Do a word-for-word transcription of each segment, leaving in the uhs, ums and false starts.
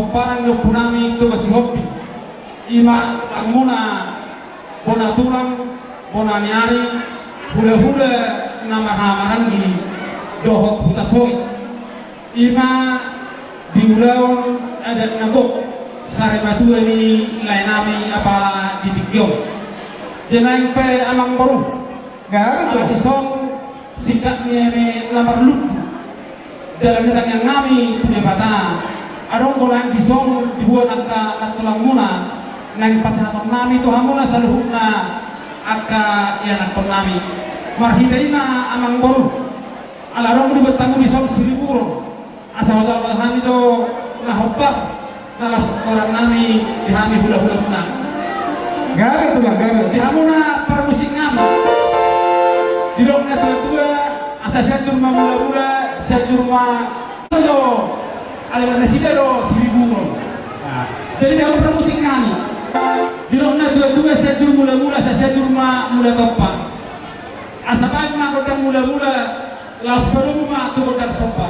Pomparan ni ompunami Toga Sihombing, i ma amangmuna bona tulang, bona ni ari, hulahula na marhahamaranggi dohot Hutasoit. I ma di ulaon adat na gok sarimatua ni laenami apala di tingki on. Jadi naeng pe amangboru, gabe ala dison singkat ni eme na marlumbu dalan ni tangiangnami tu Debata. Adong do naeng dison diboan angka nantulangmuna, naeng pasahatonnami tu hamuna saluhutna angka ianakkonnami. Marhite i ma amangboru, ala adong diboan hamu dison siriburon, asa pasahaton hami jo na hombar na laos torannami di hami hulahulamuna. Gabe tulang, gabe. Di hamuna parmusiknami, didok natuatua, asa Sianjur ma mulamula, Sianjur ma jo, alai nasida do siriburon. Nah, jadi di hamuna parmusiknami, didok natuatua, Sianjur mulamula, asa Sianjur ma mula tompa. Asa baen ma gondang mulamula, laos padomu ma tu gondang somba.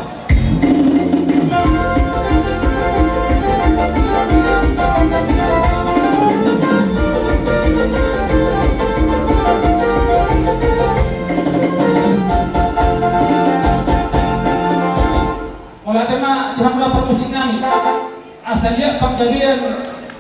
Mauliate ma di hamuna parmusiknami. Asa liat panggabean,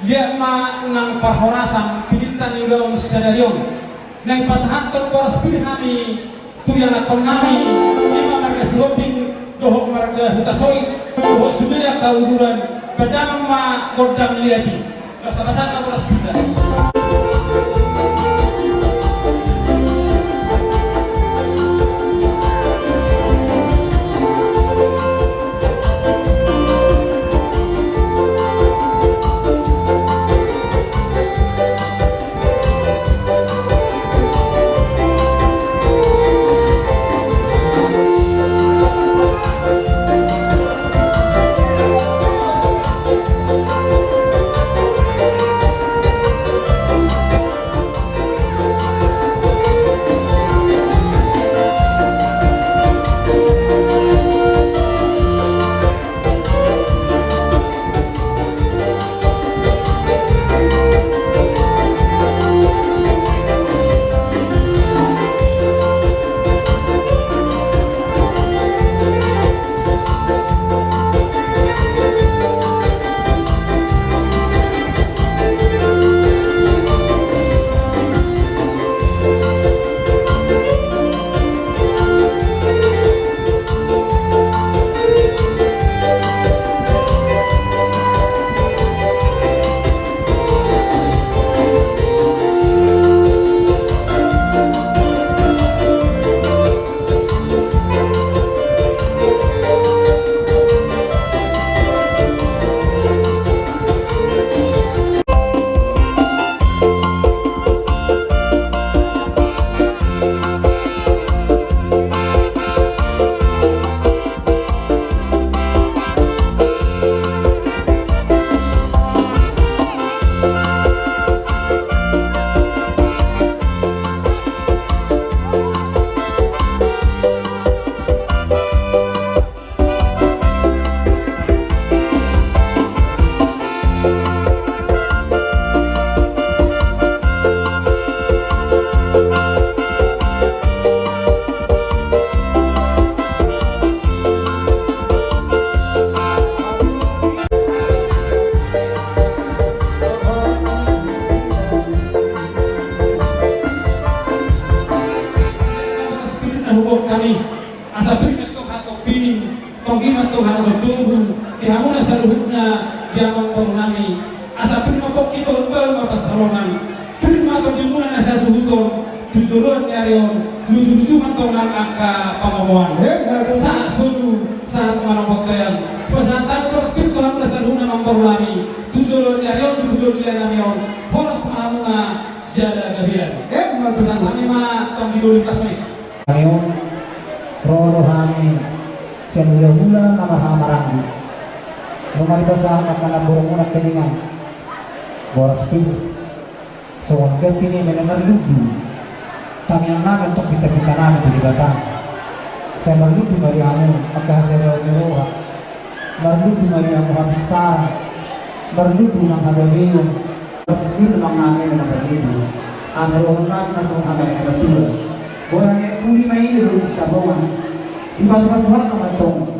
liat ma nang parhorasan, pinillit ni ulaon sadari on. Naeng pasahathon boras pir hami tu ianakkonnami, i ma marga Sihombing dohot marga Hutasoit, dohot sude angka uduran, baen damang ma gondang liat i. Laos tapasahat ma boras pir da. Boras pir na huboan hami, asa pir ma antong hatopining, tonggi ma antong hatotobu di hamuna saluhutna, di amangborunami. Asa pir ma pongki, bahulbahul ma pansalongan, pir ma tondimuna na sasuhuton tu joloan ni ari on, lujuluju ma antong nang angka pangomoan. Sahat solu, sahat ma na bontean. Pasahat hami boras pir tu hamuna saluhutna amangborunami tu joloan ni ari on, tu joloan ni laenami on. Horas ma hamuna jala gabean. Pasahat hami ma tonggi doli, Hutasoit. Hami on, ro do hami sian hulahula na marhahamaranggi. Nunga dipasahat angka namboru muna keningan boras pir, songon ganti ni eme na marlumbu tangiangnami, antong pintapintanami tu Debata. Sai marlumbu ma di hamu angka hasadaon ni roha, marlumbu ma di hamu hapistaran, Marlutu ma hagabeon, pas itu ma ngame na marlutu. Asa dohonon na so hagabe na batua. Bona ni uli ma i do sitapongan. Di pas berbuat ma tong.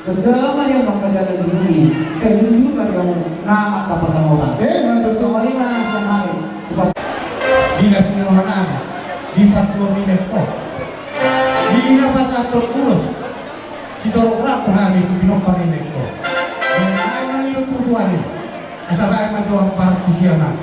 Kerja ma yang mangkajalan di uli. Saya jujur ma yang nama tak pasangotan. Eh, mana tu? Sama ini ma sama. Di pas. Di nasi nyawa nama. Di patua minekko. Di na pasator ulos. Sitorop rap hami tu pinompar ni nengko. Dengan ayo nang hidup tuan ni. Asa baik ma jawab partusiana.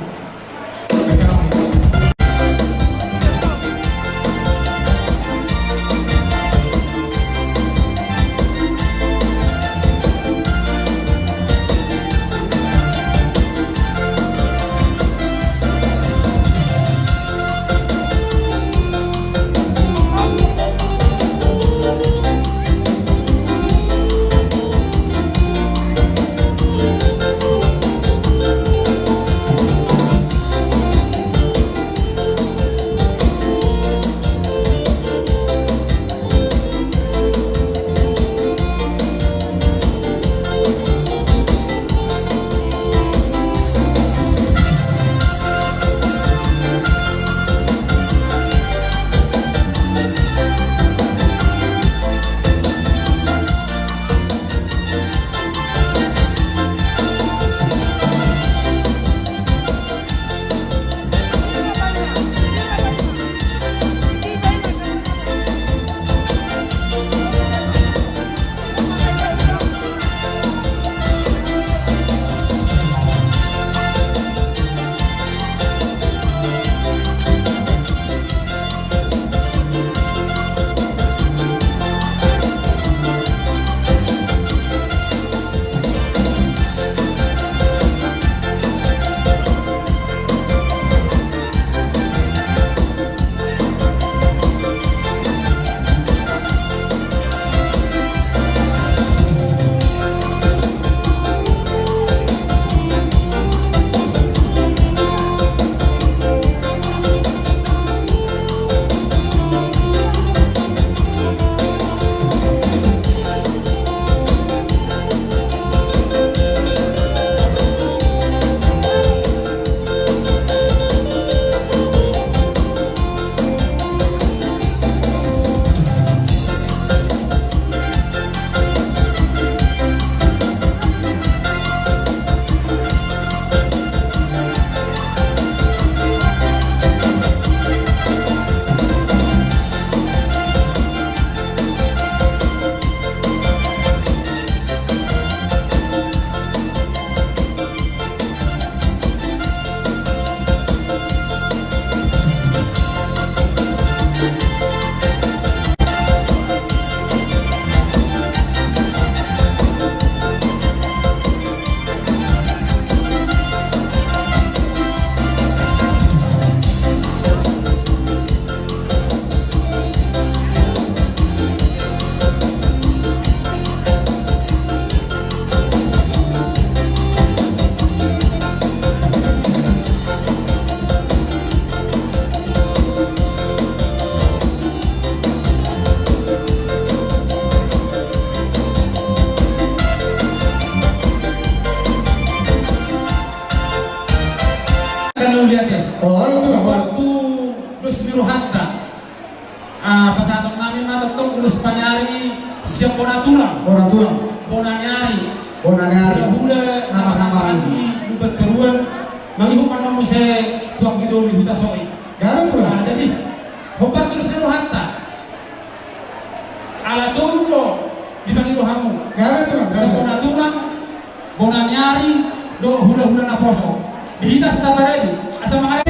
Kan na uliate. Oh, itu apa? Waktu dos ni rohanta. Ah, pasahaton nami ma tongtong ulos paniari sian bona tulang. Bona tulang. Bona ni ari. Bona ni ari. Hulahula na marhahamaranggi. Di Lumban Toruan. Mangihut ma annon muse tu anggi doli Huta Soit. Gabe tulang. Ah, jadi hombar tu ulos ni rohanta. Ala tolu do dipangido hamu. Gabe tulang, gabe. Sian bona tulang, bona ni ari, dohot hulahula naposo. Di hita sitamba dadi, asa mangada.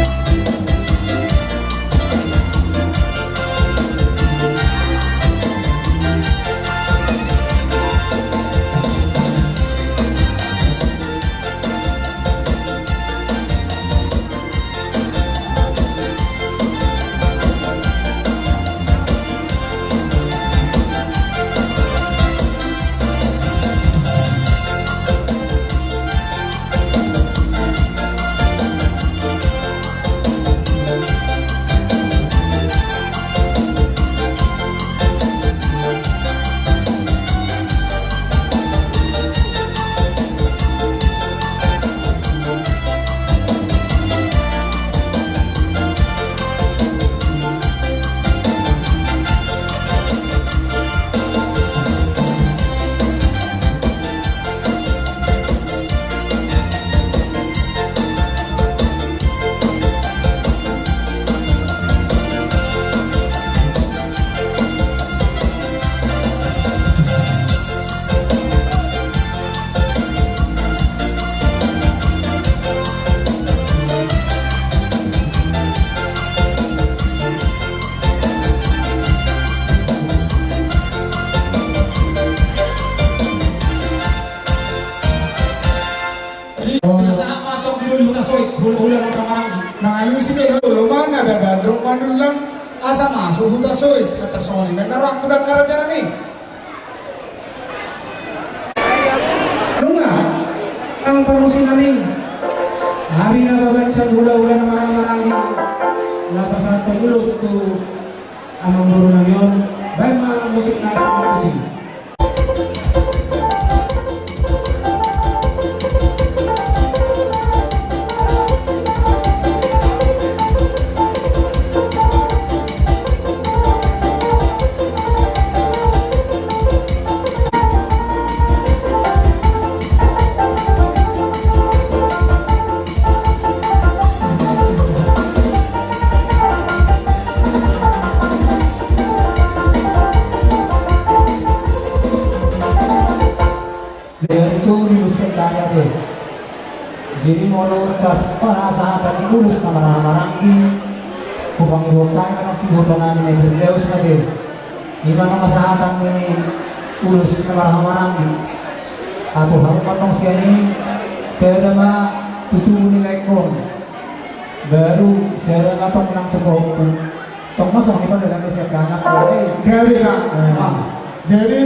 hulahula na marhahamaranggi. Mangalusi pe jolo ma na babaen dohot manullang asa masuk Huta Soit, antar songon i ma na rohangku, angka raja nami. Nunga. Nang parmusik nami, hami na babaen sian hulahula na marhahamaranggi, laho pasahathon ulos tu amangboru nami on. Baen ma musik na so marmusik. Jadi tu di Nusa Tenggara tu. Jadi molo tar-, pasahaton ni ulos na marhahamaranggi, hupangido hami ma nang tu iboto nami na Iberdeus ma tu. Ima nang pasahaton ni ulos na marhahamaranggi. Ahu hamu ma nang sian i, sada ma tu tubu ni laengkon. Baru sada ma tong nang tu pahompu. Tong ma songon i padalan ni sian hami, eh. Gabe, Bang. Eh. Ah. Jadi,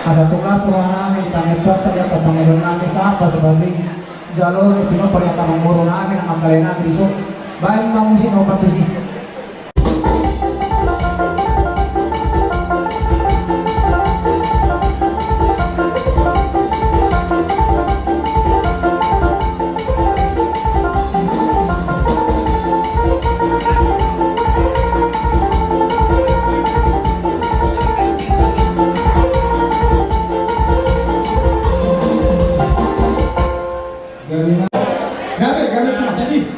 asa tung las roha nami di tangan Tuhan, ternyata pangidoan nami sahat, seperti jalur itu no, ternyata amangboru nami, nang mangkalai nami dison. Baen ma musik na opat tusi. Gabe, gabe, gabe. Nah, jadi,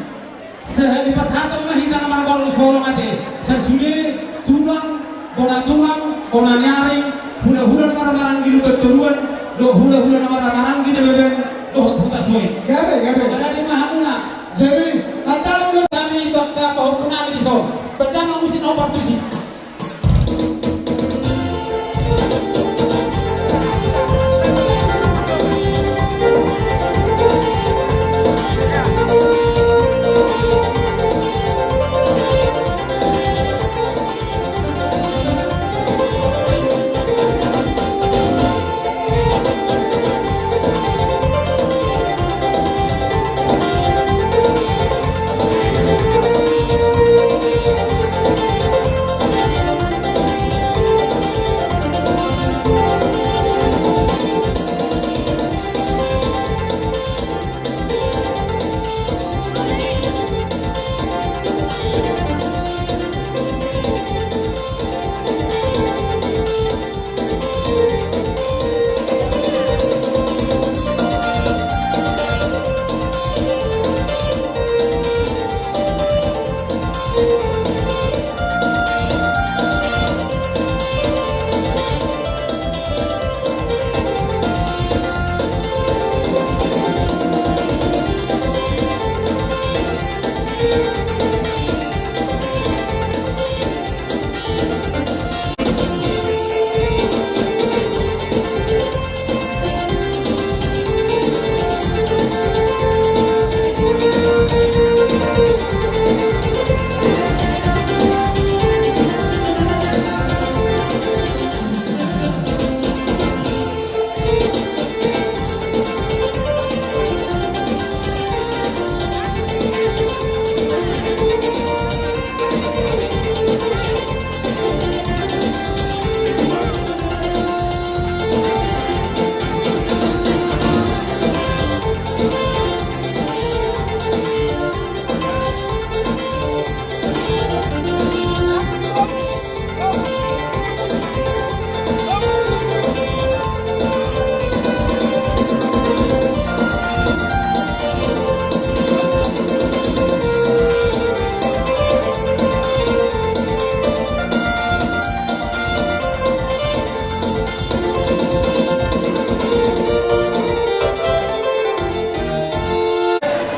sahali pasahaton ma hita na marboru solo mate. Sian sude tulang, bona tulang, bona ni ari, hulahula na marhahamaranggi Lumban Toruan, dohot hulahula na marhahamaranggi Dababan, dohot Huta Soit. Gabe, gabe. Padadi ma hamuna. Jadi, mancari ulos. Hami tu angka pahompu nami dison. Baen ma musik na opat tusi.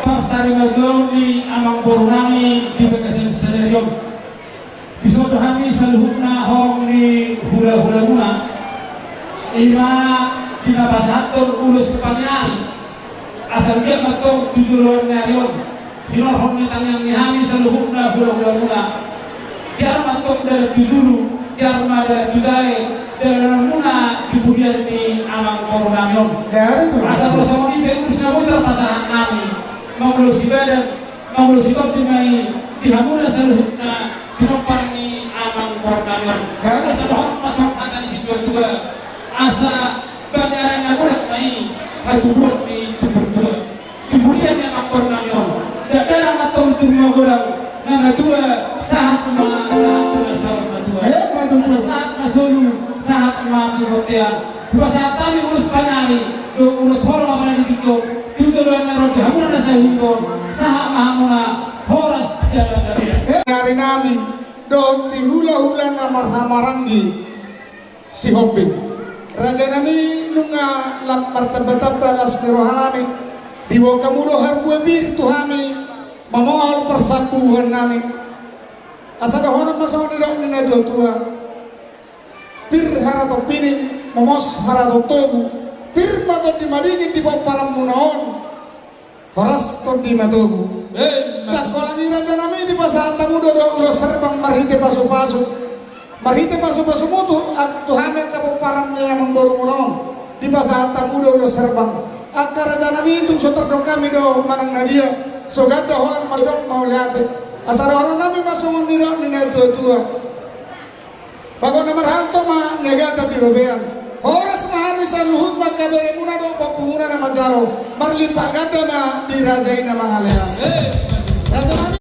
Parsarimajon ni amangboru nami di bagasan sadari on. Dison do hami saluhutna horong ni hulahulamuna, ima di na pasahathon ulos paniari. Asa anggiat ma antong tu joloan ni ari on hinorhon ni tangiang ni hami saluhutna hulahulamuna. Tiar ma antong dalan tu julu, tiar ma dalan tu jae, dalanmuna di pudian ni amang boru nami on. Asa molo songon i pe ulos na boi tarpasahat nami, mangulosi badan, mangulosi tondi ma i di hamuna saluhutna pinompar ni amang boru nami on. Asa dohonon ma songon hata ni situatua, asa bani ari na mulak ma i hatubuan ni tubuan tua. Di pudian ni amang boru nami on, dakdanak ma antong tu rumah godang, na matua sahat ma, sahat ma saur matua. Asa sahat ma solu, sahat ma tu bontean. Hupasahat hami ulos panari dohot ulos holong apala di tingki on tu joloan ni ari on di hamuna na sahuton, sahat ma hamuna horas jala na bere. Ari nami dohot di hulahula na marhahamaranggi Sihombing. Raja nami, nunga lam martambatamba las ni roha nami, diboan hamu do harbue pir tu hami, mamohol parsambuhan nami. Asa dohonon ma songon nidok ni natuatua: Pir harato pining, momos harato togu, pir ma tondi madingin di pomparanmuna on, horas tondi matogu. Ndang holan i raja nami, dipasahat hamu do ulos herbang marhite pasupasu, marhite pasupasumuna tu hami angka pomparan ni amang borumuna on, dipasahat hamu do ulos herbang. Angka raja nami, tung so tardok hami do manang na dia, so ganda holan mandok mauliate. Asa dohonon nami ma songon nidok ni natuatua: Bagot na marhalto ma niagatan di robean. Horas ma hami saluhutna angka beremuna dohot ompungmuna na manjalo. Marlipat ganda ma di raja i na mangalean. Raja nami.